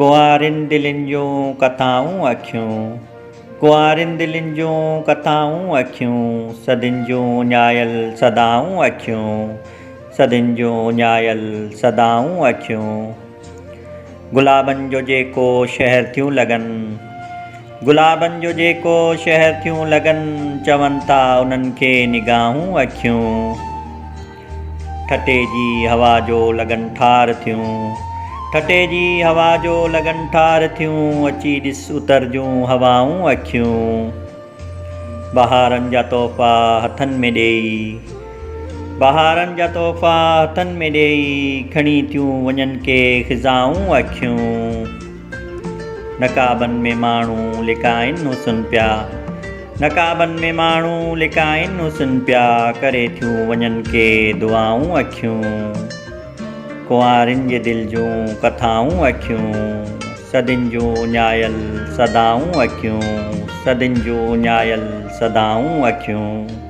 ڪنوارين دلين جون ڪٿائون اکيون، ڪنوارين دلين جون ڪٿائون اکيون، صدين جون اڃايل صدائون اکيون، صدين جون اڃايل صدائون اکيون. گلابن جو جيڪو شهر ٿيون لڳن، گلابن جو جيڪو شهر ٿيون لڳن، چون ٿا انهن کي نگاهون اکيون. ٺٽي جي هوا جو لڳن ٺار ٿيون، ٺٽي جي هوا جو لڳن ٺار ٿيون، اچي ڏس اتر جون هوائون اکيون. بهارن جا تحفا هٿن ۾ ڏيئي، بهارن جا تحفا هٿن ۾ ڏيئي، کڻي ٿيون وڃن ڪي خزائون اکيون. نقابن ۾ ماڻهو لڪائن حسن پيا، نقابن ۾ ماڻهو لڪائن حسن پيا، ڪري ٿيون وڃن ڪي دعائون اکيون. ڪنوارين جي دل جون ڪٿائون اکيون، صدين جون اڃايل صدائون اکيون، صدين جون اڃايل صدائون اکيون.